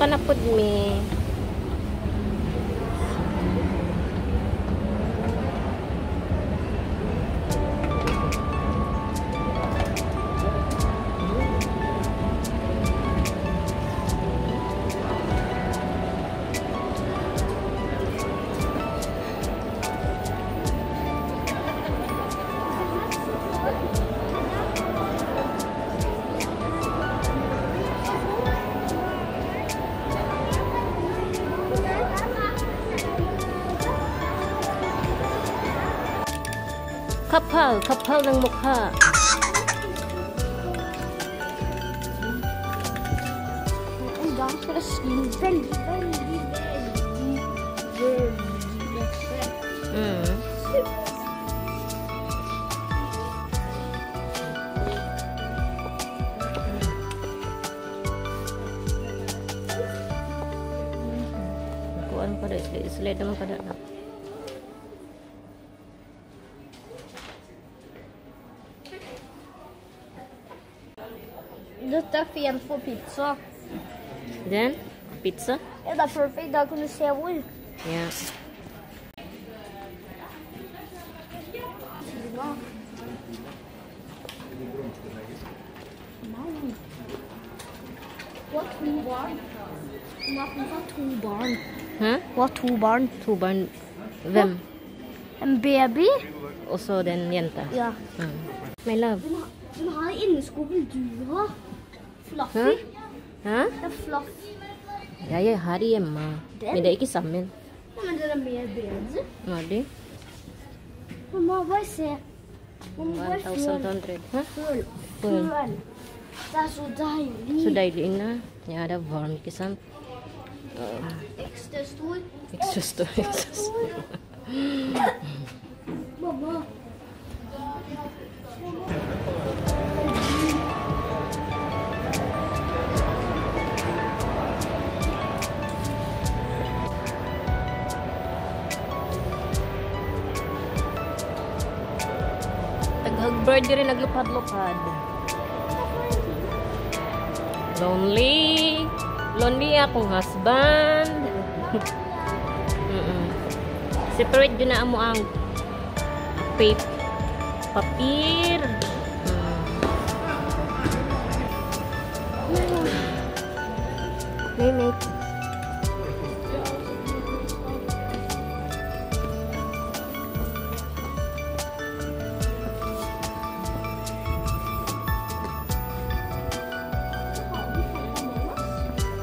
Saka na pud mi. Kapal, kapal ng mukha. En dag forresten veldig, veldig, veldig, veldig lett. Kuan pa rin, slide naman kada na. Dette er fint for pizza. Den? Pizza? Ja, det er perfekt. Da kan du se hvor. Ja. Nei. Hun har to barn. Hun har to barn. Hæ? Hun har to barn. To barn. Hvem? En baby. Og så den jenta. Ja. My love. Den her innesko vil du ha. Fluffy. Hæ? Hæ? Det er fluff. Ja, jeg har hjemme. Den? Men det er ikke sammen. Ja, men den er mer bedre. Hva er det? Mamma, bare se. Mamma, bare føl. 1200. Hæ? Føl. Føl. Føl. Det er så deilig. Så deilig inne. Ja, det er varmt, ikke sant? Ekstra stor. Ekstra stor. Ekstra stor. Mamma. Taghag bird rin naglupad-lupad. Lonely. Lonely akong husband. Separate yun na amo ang papir. Playmate.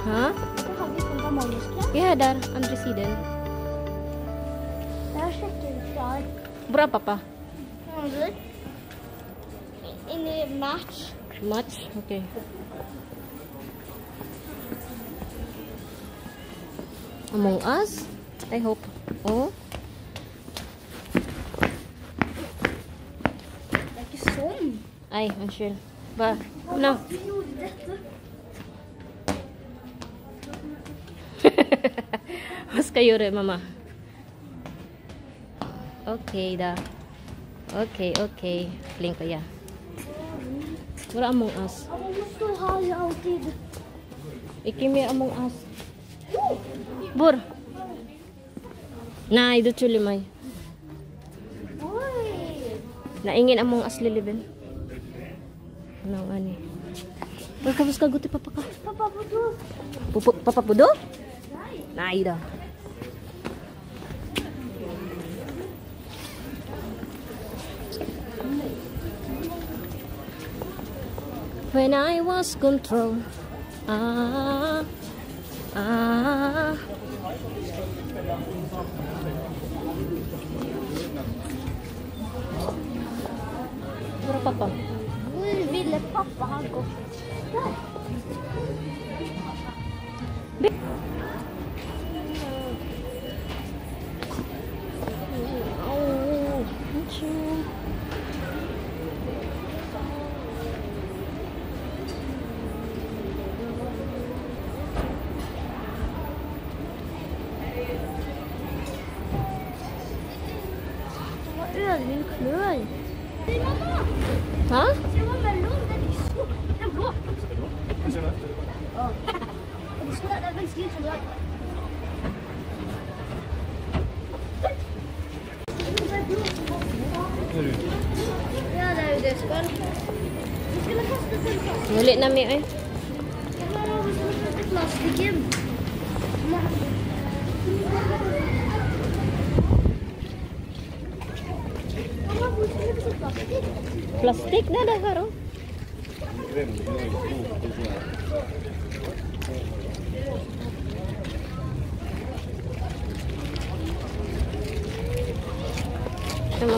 Hæ? Ja, der. Andre siden. Jeg sjekker klar. Bra, pappa. Inni match. Match? Ok. Among Us? I hope. Oh. Det er ikke sånn. Ay, unnskyld. Hva? No. Du gjorde dette. Hva skal jeg gjøre, mamma? Ok, da. Ok, ok. Flink ka, ja. Hvor er Among Us? Among Us står her alltid. Ikke mer Among Us. Hvor? Nei, du tuller meg. Oi! Na ingen Among Us, lille venn. Ano nga ni? Hvor skal gå til pappa ka? Pappa på do. Pappa på do? Nei da. When I was control, ah, ah. Hvor er pappa? Hvor ville pappa ha gått? Der. Oh, thank you. Det var ødelegge klør. Mamma! Hæ? Se hva mellom. Den er så... Den blå. Ja, det er jo det skal. Vi skulle kaste full plastikk. Muli na mi eh. Ja, vi skulle kaste plastikken. Mamma, hvor skulle vi kaste plastikk? Plastik na dah karo.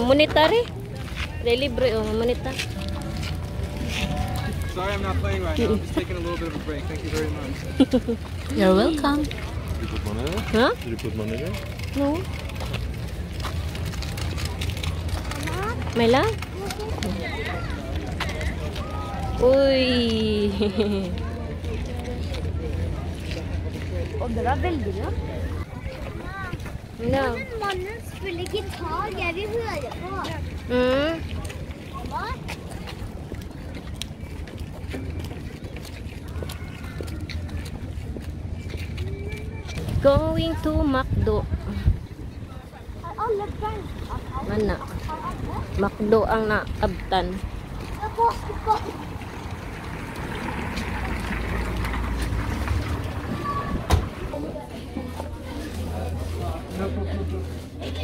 Monetary? Libre o moneta. Sorry, I'm not playing right now. I'm just taking a little bit of a break. Thank you very much. You're welcome. Did you put money there? Huh? Did you put money there? No. May lang? Uy. Og det var veldig bra. No. Men mannen spiller gitar, jeg vil høre på. Mamma? Going to McDo. Er alle benker Mana? McDo ang naabtan. Basketball.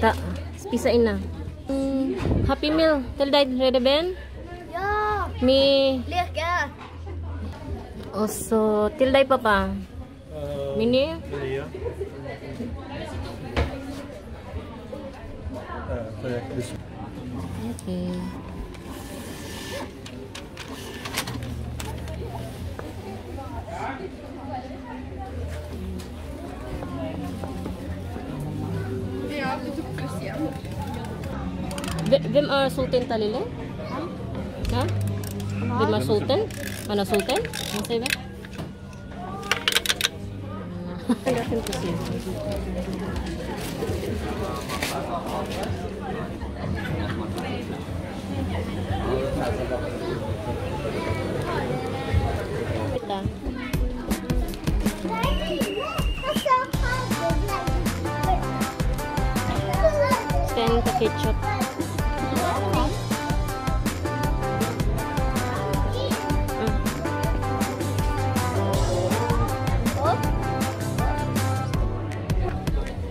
Ta, pisain na. Happy Meal. Til deg, Rede Ben? Ja! Mi Leke. Og så til deg, pappa. Mini? Mini, ja. Okay. Ja, du tok pluss igjen. Hvem er sulten, Talile? Ha? Hvem er sulten? Han er sulten? Hva sier vi? Kita. Sten ka ketchup.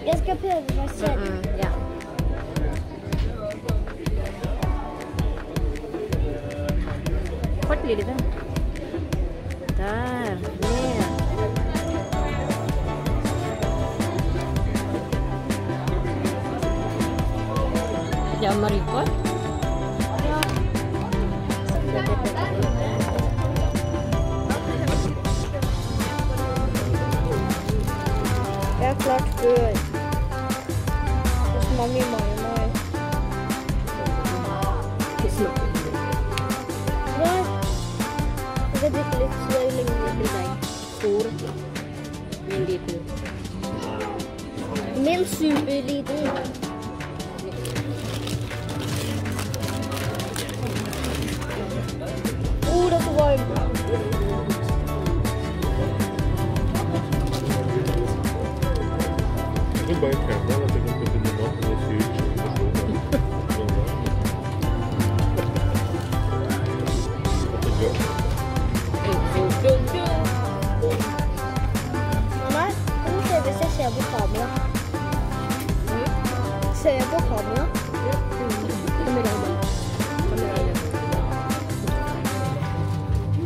Jeg skal prøve meg selv. Ja. Kort blir det vel. Der. Ned. Ja, Mariko. Jeg har klart før. Hos mami mai mai. Nei. Jeg skal drikke litt, så det er lenge til deg. Stor. Min liten. Min superliten. Oh, det er så varmt. You buy a camera that you can put in the mouth and see That's a joke. Mamma, kan du se hvis jeg ser på kamera? Ser jeg på kamera? Kamera ba? Kamera yan.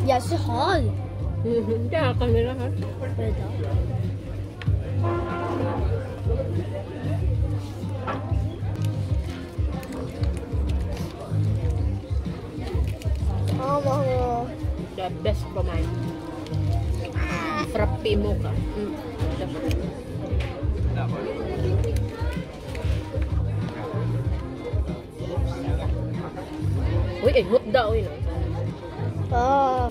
Jeg er så hard. Ja, kamera ha. Mama. The best pa man. Frappe mocha. Uy, ay hot daw yun. Ah.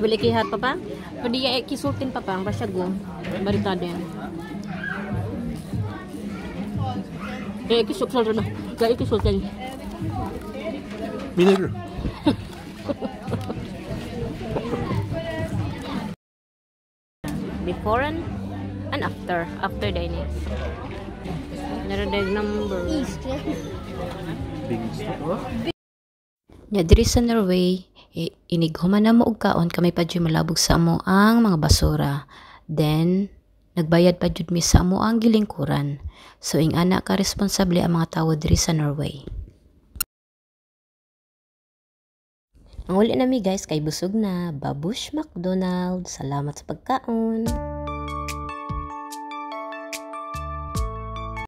Balik kihat papa. Pwede ya kisultin papa ang basyago. Barita din. Jeg er ikke så sulten. Jeg er ikke sulten. Mener du? Before and after. After dining. Naradeg number. Iskrem. Nya diri sa Norway, inig human na mo og kaon, kami pa jud malabog sa amo ang mga basura. Then nagbayad pa jud mi sa amo ang gilingkuran. So ing-ana ka responsable ang mga tawo diri sa Norway. Ang uli nami, guys, kay busog na. Babush McDonald. Salamat sa pagkaon.